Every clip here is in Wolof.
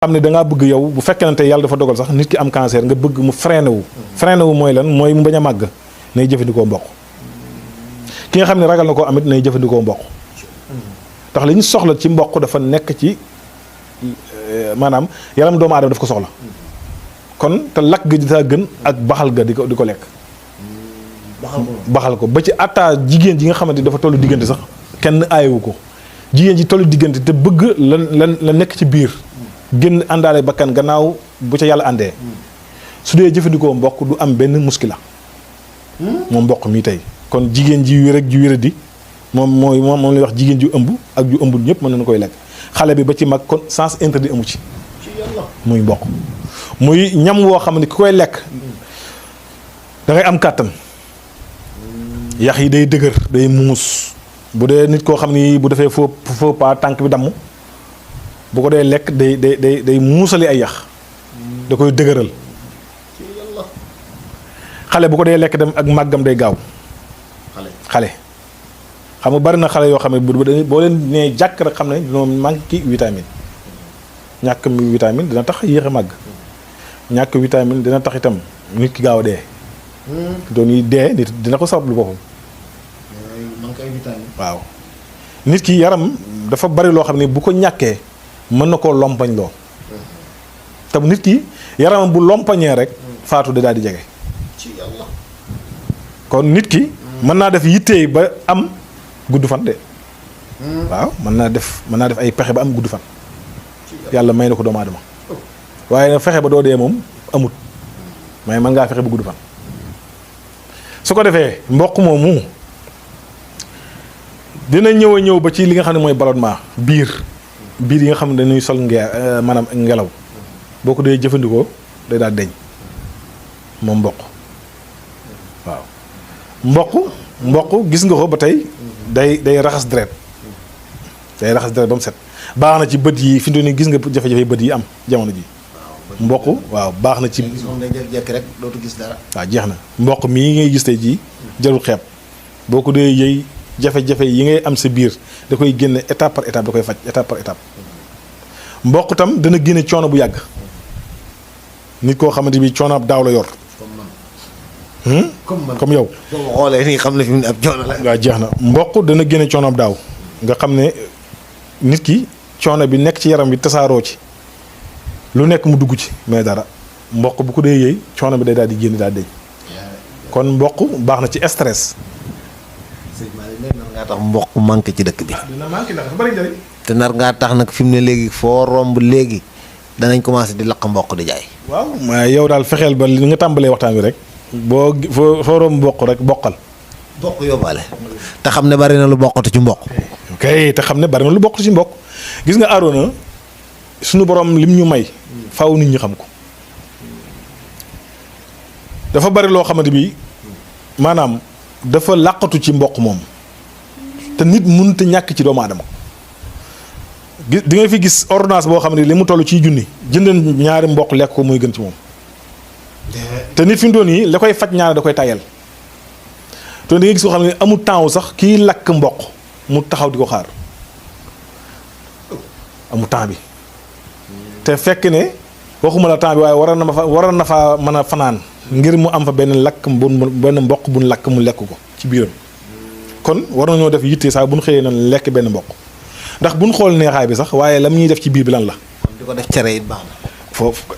xam ne da ngaa bëgg yow bu fekkente yàlla dafa dogal sax nit ki am cancer nga bëgg mu freiné wu mooy lan mooy mu bañ a màgg nay jëfandikoo mboq ki nga xam ne ragal na koo amit nay jëfandikoo mboq ndax li ñu soxla ci mboq dafa nekk ci maanaam yaram doomu aadama daf ko soxla kon te lakk ga daa gën ak baxal ga di ko lekk baxal ko ba ci atta jigéen ji nga xamante dafa tollu diggante sax kenn aayewu ko jigéen ji tollu diggante te bëgg la nekk ci biir génn àndaale bakkan gannaaw bu ca yàlla àndee su dee jëfandikoo mboq du am benn muskila moom mboq mii tey kon jigéen ji wér ak ji wéradi moom lay wax jigéen ju ëmb ak ju ëmbul ñëpp mën nañu koy lekk xale bi ba ci mag kon sens interdit amu ci muy mboq muy ñam woo xam ne ki koy lekk da ngay am kàttan yax yi day dëgër day muus bu dee nit koo xam ni bu defee faux pas tànk bi damm bu ko dee lekk day muusali ay yax da koy dëgëral xale bu ko dee lekk dem ak màggam day gaaw xale xam nga bari na xale yoo xam ne boo leen nee jàkk rek xam ne dina manqué vitamine ñàkk vitamine dina tax yéex a màgg ñàkk vitamine dina tax itam nit ki gaaw a dee doon yi dee nit dina ko sabab lu boppam waaw nit ki yaram dafa bari loo xam ne bu ko ñàkkee mën na koo lompañ loo te nit ki yaramam bu lompañee rek faatu da daal di jege kon nit ki mën naa def yittee ba am gudd fan de waaw mën naa def ay pexe ba am gudd fan yàlla may na ko doomu aadama waaye fexe ba doo dee moom amut mais mën ngaa fexe ba gudd fan su ko defee mboq moomu dina ñëw ba ci li nga xam ne mooy ballonnement biir yi nga xam ne dañuy sol maanaam ngelaw boo ko dee jëfandikoo day daal deñ moom mboq waaw mboq gis nga ko ba tey day raxas deret ba mu set baax na ci bët yi fi mu toll nii gis nga jafe-jafe bët yi am jamono ji mboq waaw baax na ci rek dootu gis dara waaw jeex na mboq mii ngay gis tey jii jarul xeeb boo ko dee yëy jafe-jafe yi ngay am sa biir da koy génne étape par étape da koy faj étape par étape mboq tam dana génne coono bu yàgg nit koo xamante bi coono ab daaw la yor comme yow boo xoolee nii xam ne fi mu ne ab coono la waaw jeex na mboq dana génne coono ab daaw nga xam ne nit ki coono bi nekk ci yaram bi tasaaroo ci lu nekk mu dugg ci mais dara mboq bu ko dee yëy coono bi day daal di génn daal deñ kon mboq baax na ci stress. nar ngaa tax mboq manqué ci dëkk bi. dina manqué ndax dafa bari njëriñ. te nar ngaa tax nag fi mu ne léegi foo romb léegi danañ commencé di laq mboq di jaay. waaw mais yow daal fexeel ba li nga tàmbalee waxtaan wi rek. foo romb mboq rek boqal. mboq yóbbaale. te xam ne bari na lu boqatu ci mboq. ok te xam ne bari na lu boqatu ci mboq. gis nga Arona suñu borom lim ñu may. faaw nit ñi xam ko. dafa bari loo xamante bi maanaam dafa làqatu ci mboq moom te nit mënut a ñàkk ci doomu aadama di nga fi gis ordonnance boo xam ne li mu toll ciy junni jëndeen ñaari mboq lekk ko muy gën ci moom te nit fi mu doon nii la koy faj ñaari da koy tayal te di nga gis koo xam ne amul temps sax kii lakk mboq mu taxaw di ko xaar amul temps bi te fekk ne waxuma la temps bi waaye waroon na fa mën a fanaan ngir mu am fa benn mboq bu lakk mu lekk ko ci biiram kon war nañoo def yitte saa bu ñu xëyee noonu lekk benn mboq ndax bu ñu xool neexaay bi sax waaye lam ñuy def ci biir bi lan la. kon di ko def cere it baax na.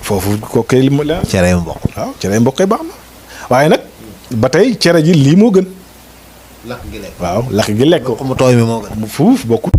foofu ko kay li mu la. cere mboq. waaw cere mboq kay baax na waaye nag ba tey cere ji lii moo gën. lakk gi lekk waaw lakk gi lekk ko. mu tooy mi moo gën. fuuf bokkut.